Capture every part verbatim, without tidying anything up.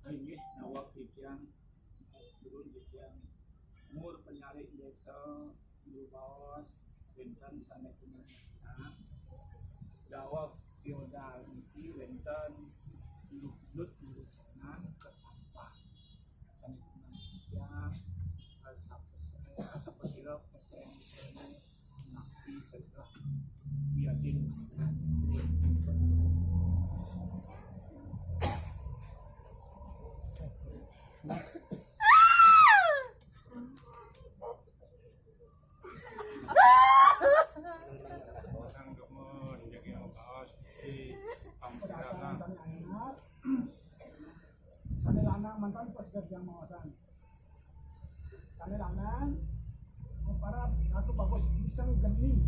Inggih, nawak titiang, turun titiang, mur panyarik desa, guru baos, wénten sané kumanah. Daweg feodal niki wénten lut-lut guru cenah ketampah. Sané kumanah titiang, sapasira, sapasira peséng napi sedekah biadin. Sané lanang mantan pas kerja mawasan. Sané lanang, para Ratu Bagus bisa geni.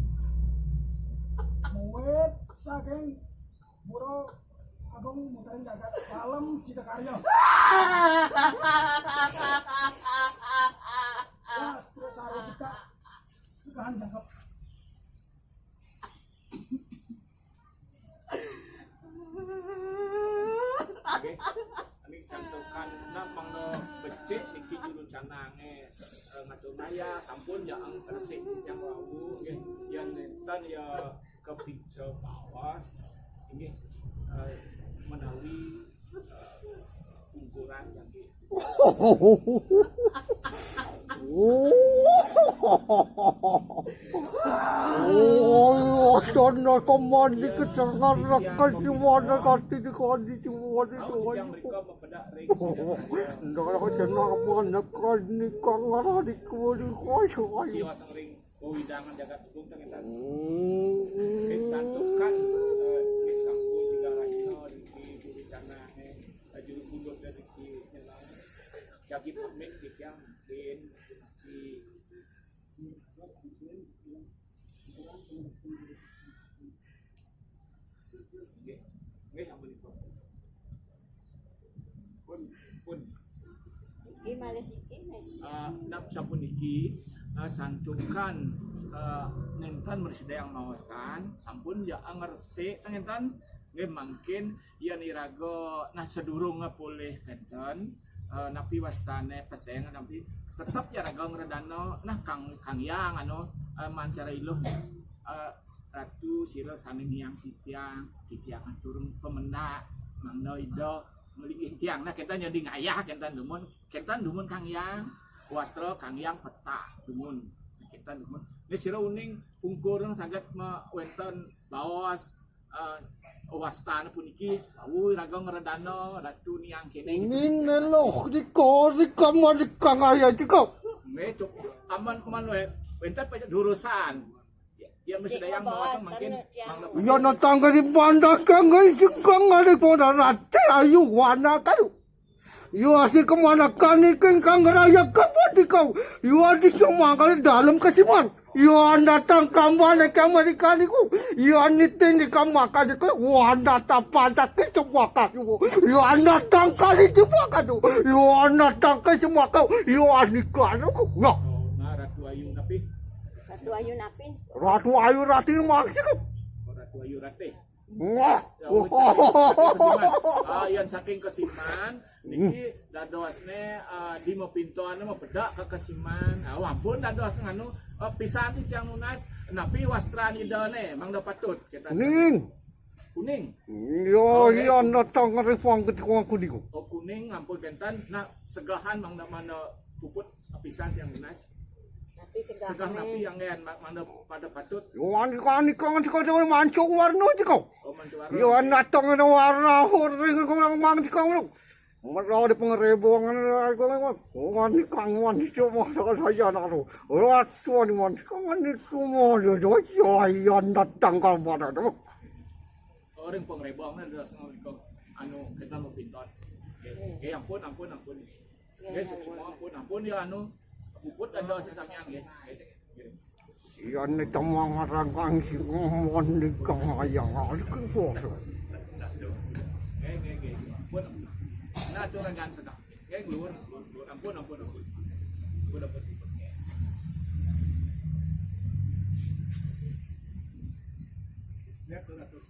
Muwit saking Pura Agung Mutarin Jagat Palem Sidakarya. Wah, terus sarung kita segahan jangkep. Nggih. Niki santukan mangda becik niki juru canangé, eh, ngatur naya sampun jaeng resik titiang wau nggih. Yén nénten ya kapica baos nggih, eh, menawi, eh, pungkuran nggih. Oh, sana kemana kecengar rakan si mana kati di kadi si mana di kadi. Ndak ada kecengar mana kadi kang arah di kadi kadi. Sios ring wewidangan jagat agung teh ngetan. Hmm. Nggih santukan, eh, nggih sampun tiga rahina niki juru canang, eh, juru pundut niki nyelang. Jagi pamit titiang mangkin, mangkin. Nggih, nggih, sampun niki. Pun, pun. Niki malih siki, malih siki. Ah, nap sapuniki, ah, santukan, ah, nénten mrasidayang maosan, sampun ya ngresik ten nénten. Nggih, mangkin yén iraga nah sadurung polih kénten, eh, napi wastané peséng napi tetep ya raga ngredana nah Kang, Kang Hyang anu, eh, mancara iluh, eh, Ratu sira sané niang titiang, titiang atur pamendak mangda Ida nglinggih tiang. Nah, kénten nyadi ngayah kénten dumun, kénten dumun Kang Hyang, wastra Kang Hyang petak dumun. Nah, kénten dumun. Né sira uning pungkur saged ma-, wénten baos, eh, wastana puniki, wau raga ngredana Ratu niang kéné gitu. Ning neloh dika, dika, ma dika ngaya dika. Nggih, cuk, aman, aman wé. Wénten pajak durusan. Ya, ya, mesti dayang mawas mangkin. Iya, natang kari pandak kang kari sikang kari pandak rati ayu wana kalu. Yo asik kemana kani keng kang raya kapati kau. Yo adi semangkal dalam kasiman. Yo anda tangkam mana kamari kaniku. Yo anitin di kamakan ku. Yo anda tapantak di sepakat. Yo anda tangkali di pakat. Yo anda tangkali sepakat. Yo anikanu ku. Yo. Oh, nah, Ratu Ayu napi? Ratu Ayu napi? Ratu Ayu Rati maksud. Oh, Ratu Ayu Rati. Wah. Ya, wah, saking Kesiman. Ah, yang saking Kesiman, niki dadosné, ah, di mapintoané mapedak ka Kesiman. Ah, ampun dados nganu, eh, pisan titiang nunas, napi wastra nidané, mangda patut kita. Kuning. Kuning. Yo, oh, iya, nggih. Natang ngarifang ketikang kuning. Oh, kuning, ampun kénten. Nah, segahan mangda mana puput pisan tiang nunas. Segah napi yang gayan ma- mangda pada patut. Yo, wan kani kang ti kau tu mancu warna ti kau. Oh, mancuara. Yo, wan datang ada warna hor ring kau nang mang ti kau lu. Merau di pengerebongan kau lu. Wan kang wan ti cuma saya nak tu. Ratu ni wan kang ni cuma yo yo yo datang kau pada tu. Orang pengerebong ni adalah sengau kau anu kita mau pinton. Oke, ampun, ampun, ampun. Oke, semua ampun, ampun ya anu. Puput ada sesamian ya. Yan ni tamang arang kang si ngomon ni kang ayang alkin bos. Oke, oke, oke. Ampun. Nah, tu orang jangan sedang. Oke, keluar, keluar, keluar. Ampun, ampun, ampun. Ampun, ampun, ampun. Oke. Lihat tu ratus.